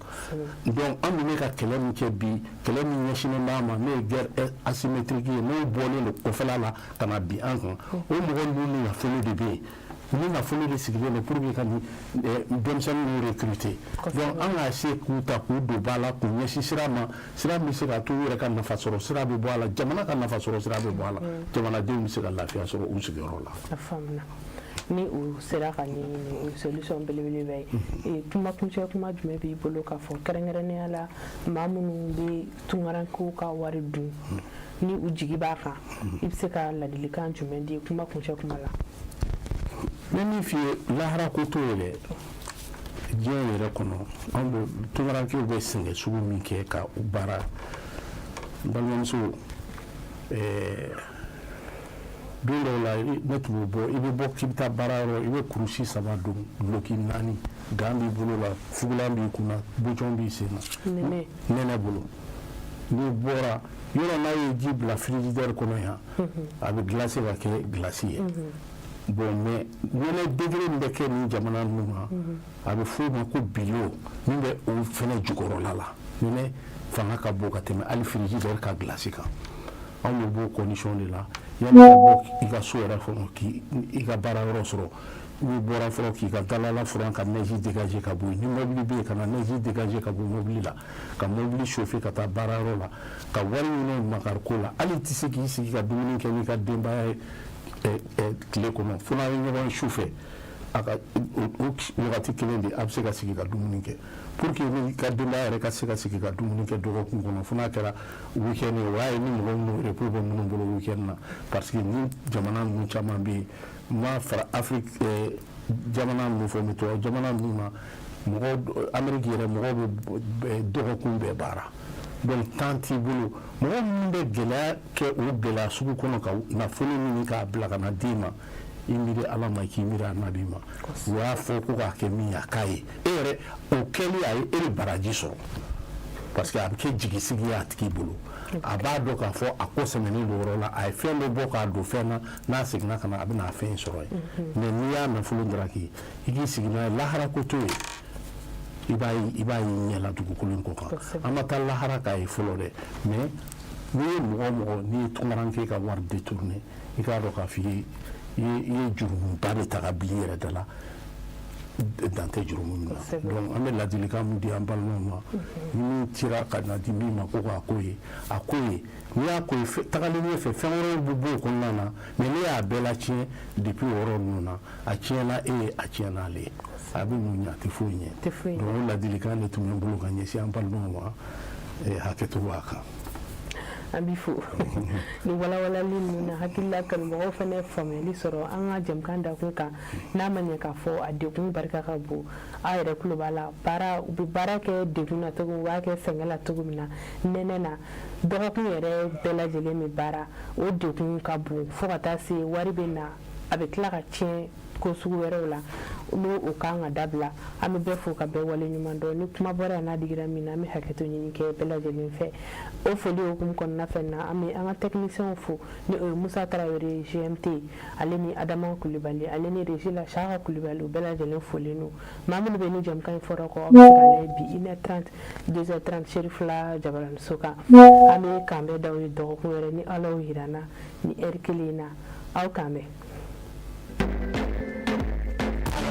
Donc an dun bɛ ka kɛlɛ min kɛ bi, kɛlɛ min ɲɛsinnen b'a ma, n'o ye guerre asymétrique ye, n'o bɔlen don kɔfɛla la ka na bin an kan, o mɔgɔ ninnu ni nafolo de bɛ yen, ni nafolo de sigilen don pour que ka nin denmisɛnnin ninnu recruter. Donc an ka se k'u ta k'u don ba la, k'u ɲɛsin sira ma, sira min bɛ se k'a to u yɛrɛ ka nafa sɔrɔ sira bɛ bɔ a la, jamana ka nafa sɔrɔ sira bɛ bɔ a la, jamanadenw bɛ se ka lafiya sɔrɔ u sigiyɔrɔ la. A faamuna. Ni o sera ka ɲɛɲini, o ye solution belebeleba ye. Kuma kuncɛ kuma jumɛn b'i bolo k'a fɔ, kɛrɛnkɛrɛnnenya la maa minnu bɛ tunkarankew ka wari dun ni u jigi b'a kan? I bɛ se ka ladilikan jumɛn di kuma kuncɛ kuma la? N bɛ min f'i ye, lahara ko t'o ye dɛ. Diɲɛ yɛrɛ kɔnɔ, anw bɛ tunkarankew bɛ sɛgɛn sugu min kɛ ka u baara, n balimamuso, don dɔw la ne tun bɛ bɔ, i bɛ bɔ k'i bɛ taa baara yɔrɔ, i bɛ kurusi saba don, duloki naani, gant b'i bolo la, fugulan b'i kunna, bouton b'i sen na, nɛnɛ bolo. N'i bɔra yɔrɔ, n'a ye ji bila frigidaire kɔnɔ yan, a bɛ glacer ka kɛ glace ye. Bon, mais nɛnɛ degré min bɛ kɛ nin jamana ninnu na, a bɛ f'o ma ko bilo, min bɛ o fɛnɛ jukɔrɔla la, nɛnɛ fanga ka bon ka tɛmɛ hali frigidaire ka glace kan. Anw bɛ b'o condition de la. Yanni ka bɔ i ka so yɛrɛ kɔnɔ k'i ka baara yɔrɔ sɔrɔ, N'i bɔra fɔlɔ k'i ka dalala furan, ka neige dégager ka bɔ yen, ni mobili bɛ yen, ka na neige dégager ka bɔ mobili la, ka mobili chauffer ka taa baarayɔrɔ la, ka wari ɲini makariko la, hali i tɛ se k'i sigi ka dumuni kɛ n'i ka denbaya ye tile kɔnɔ, fo n'a ye ɲɔgɔn ye su fɛ. A ka o wagati kelen de a bɛ se ka sigi ka dumuni kɛ. Pour que n'i ka denbaya yɛrɛ ka se ka sigi ka dumuni kɛ dɔgɔkun kɔnɔ, fo n'a kɛra week-end ye. O y'a ye ni mɔgɔ minnu repos bɛ minnu bolo week-end na, parce que ni jamana ninnu caman bɛ yen, n ma fara Afrique jamana ninnu fɔ, mais tubabu jamana ninnu na, mɔgɔw, Amérique yɛrɛ, mɔgɔw bɛ dɔgɔkun bɛɛ baara. Donc temps t'i bolo. Mɔgɔ minnu bɛ gɛlɛya kɛ o gɛlɛya sugu kɔnɔ ka nafolo ɲini k'a bila ka na d'i ma, i miiri Ala ma, k'i miiri anabi ma. U y'a fɔ ko k'a kɛ min ye, a k'a ye e yɛrɛ o kɛli, a ye e de baraji sɔrɔ, parce que a bɛ kɛ jigisigi ye a tigi bolo. A b'a dɔn k'a fɔ a ko sɛmɛnen don yɔrɔ la, a ye fɛn dɔ bɔ k'a don fɛn na, n'a seginna ka na, a bɛna a fɛn in sɔrɔ yen. Mais n'i y'a nafolo daraki, i k'i sigi n'a ye, lahara ko t'o ye. I b'a ye ɲɛ la dugukolo in kɔ kan. An ma taa lahara k'a ye fɔlɔ dɛ. Mais n'i ye mɔgɔ o mɔgɔ, n'i ye tunkaranke ka wari détourné, i k'a dɔn k'a fɔ i ye jurumuba de ta ka bila i yɛrɛ da la, dan tɛ jurumu min na. Donc an bɛ ladilikan min di an balimaw ma, ni min cira ka na di min ma ko k'a ko ye, a ko ye, n'i y'a ko ye, tagalen ɲɛfɛ, fɛn wɛrɛw bɛ bɔ o kɔnɔna na. Mais ne y'a bɛɛ latiɲɛ depuis o yɔrɔ ninnu na, a tiɲɛna e ye, a tiɲɛna ale ye, a bɛ mun ɲɛ? A tɛ foyi ɲɛ. Donc o ladilikan de tun bɛ n bolo ka ɲɛsin an balimaw ma. Hakɛto b'a kan. An b'i fo ni walawalali ninnu na. Hakilila kanubagaw fana faamuyali sɔrɔ an ka jɛmukan dakun kan. N'a ma ɲɛ k'a fɔ a degun barika ka bon, aw yɛrɛ tulo b'a la, baara, u bɛ baara kɛ degun na cogo min, u b'a kɛ sɛgɛn la cogo min na, nɛnɛ na, dɔgɔkun yɛrɛ bɛɛ lajɛlen bɛ baara. O degun ka bon fo ka taa se wari bɛ na, a bɛ tila ka tiɲɛ ko sugu wɛrɛw la. N'o o kan ka dabila. An bɛ bɛɛ fo ka bɛɛ wale ɲuman dɔn. Ni kuma bɔra yan n'a digira min na, an bɛ hakɛto ɲini kɛ bɛɛ lajɛlen fɛ. O foli hukumu kɔnɔna fɛn na, an bɛ an ka techniciens fo, ni o ye Musa Tarawele GMT, ale ni Adama Kulibali, ale ni régie la Saka Kulibali. U bɛɛ lajɛlen folen don. Maa minnu bɛ ni jɛmukan in fɔra kɔ, aw bɛ se k'a lajɛ bi 1h30, 2h30, Serifula Jabaraniso kan. An bɛ k'an bɛɛ d'aw ye dɔgɔkun wɛrɛ, ni Ala y'o jira an na, ni heure kelen in na. Aw k'an bɛn.